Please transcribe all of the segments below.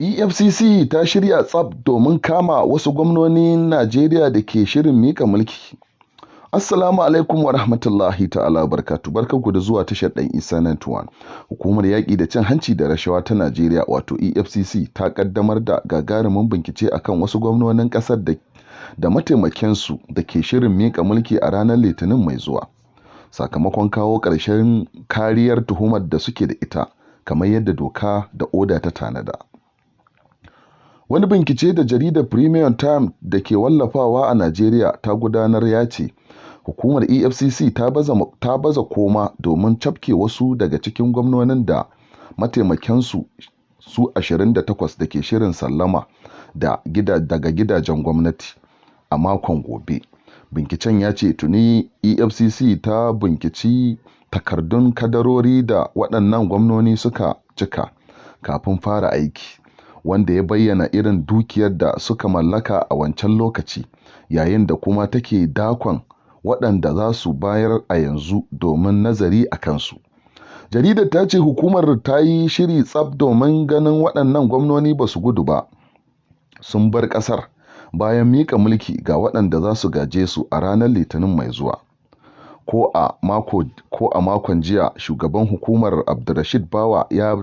EFCC ta shirya tsaf domin kama wasu gwamnonin Najeriya da ke shirin mika mulki. Assalamu alaikum wa rahmatullahi ta'ala barkatu. Barkanku da zuwa tashar Ɗan Isa 91. Hukumar yaƙi da cin hanci da rashawa ta Najeriya, wato EFCC, ta ƙaddamar da gagarumin bincike akan wasu gwamnonin ƙasar da mataimakansu da ke shirin mika mulki a ranar Litinin mai zuwa, sakamakon kawo ƙarshen kariyar tuhumar da suke da ita kamar yadda doka da oda ta tanada. Wani bincike da jaridar Premium Times da ke wallafawa a Najeriya ta gudanar ya ce hukumar EFCC ta baza koma domin cafke wasu daga cikin gwamnonin da mataimakansu su 28 da ke shirin sallama daga gidajen gwamnati a makon gobe. Binciken ya ce tuni EFCC ta binciki takardun kadarori da waɗannan gwamnoni suka cika kafin fara aiki, wanda ya bayyana irin dukiyar da suka mallaka a wancan lokaci, yayin da kuma take dakon waɗanda za su bayar a yanzu domin nazari a kansu. Jaridar ta ce hukumar ta yi shiri tsaf domin ganin waɗannan gwamnoni ba su gudu ba sun bar ƙasar bayan mika mulki ga waɗanda za su gaje su a ranar Litinin mai zuwa. Ko a makon jiya, shugaban hukumar, Abdulrashid Bawa, ya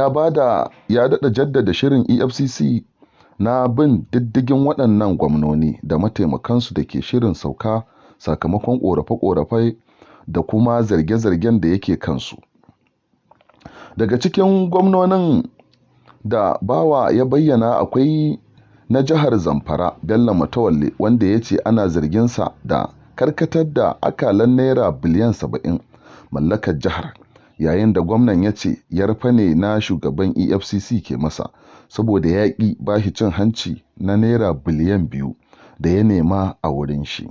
daɗa jaddada shirin EFCC na bin diddigin waɗannan gwamnoni da mataimakansu da ke shirin sauka sakamakon ƙorafe-ƙorafe da kuma zarge-zargen da yake kansu. Daga cikin gwamnonin da Bawa ya bayyana akwai na jihar Zamfara, Bello Matawalle, wanda ya ce ana zarginsa da karkatar da akalan naira biliyan 70 mallakar jihar, yayin da gwamnan ya ce yarfe ne na shugaban EFCC ke masa saboda ya ƙi ba shi cin hanci na naira biliyan 2 da ya nema a wurin shi.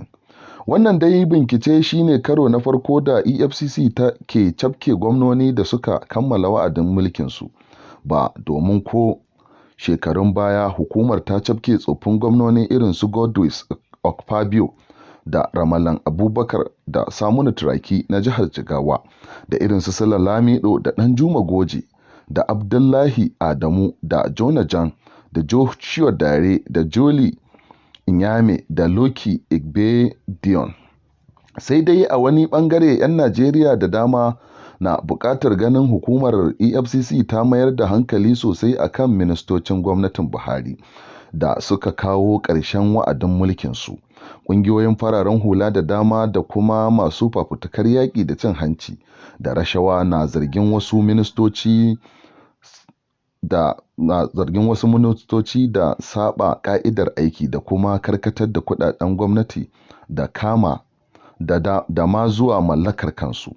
Wannan dai bincike shi ne karo na farko da EFCC ta ke cafke gwamnoni da suka kammala wa'adin mulkinsu ba, domin ko shekarun baya hukumar ta cafke tsoffin gwamnoni irin su Godswill Akpabio da Ramalan Abubakar da Saminu Turaki na jihar Jigawa, da irin su Sule Lamido da Danjuma Goje da Abdullahi Adamu da Jonajan da Joshua Dare da Jolly Nyame da Lucky Igbedion. Sai dai a wani ɓangare, 'yan Najeriya da dama na buƙatar ganin hukumar EFCC ta mayar da hankali sosai a kan ministocin gwamnatin Buhari da suka kawo ƙarshen wa'adin mulkinsu. Ƙungiyoyin fararen hula da dama da kuma masu fafutukar yaƙi da cin hanci da rashawa na zargin wasu ministoci da saɓa ƙa'idar aiki da kuma karkatar da kuɗaɗen gwamnati da kama da ma zuwa mallakar kansu.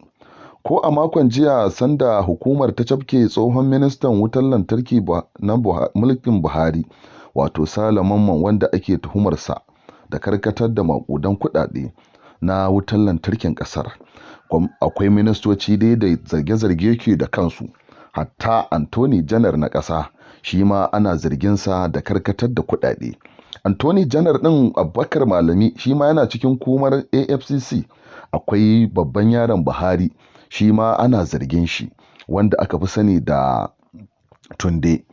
Ko a makon jiya, sanda hukumar ta cafke tsohon ministan wutar lantarki na mulkin Buhari, wato Sale Mamman, wanda ake tuhumarsa da karkatar da maƙudan kuɗaɗe na wutar lantarkin ƙasar. Akwai ministoci dai da zarge-zarge ke da kansu, hatta Attorney General na ƙasa shi ma ana zarginsa da karkatar da kuɗaɗe. Attorney General ɗin, Abubakar Malami, shi ma yana cikin komar EFCC. Akwai babban yaron Buhari, shi ma ana zargin shi, wanda aka fi sani da Tunde.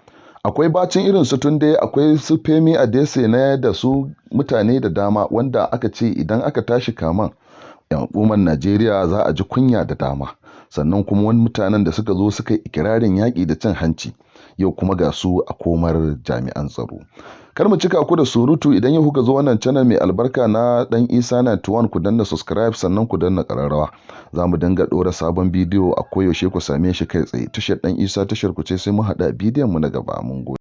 Akwai bacin irin su Tunde, akwai su Femi Adesina da su mutane da dama wanda aka ce idan aka tashi kaman al'ummar Najeriya za a ji kunya da dama. Sannan kuma wani mutanen da suka zo suka yi ikirarin yaƙi da cin hanci, yau kuma ga su a komar jami'an tsaro. Kar mu cika ku da surutu. Idan yau kuka zo wannan channel mai albarka na Dan Isa 91, ku danna subscribe, sannan ku danna ƙararrawa. Za mu dinga ɗora sabon bidiyo a koyaushe ku same shi kai tsaye. Tashar Dan Isa tashar ku ce. Sai mu haɗa bidiyon mu na gaba. Mun gode.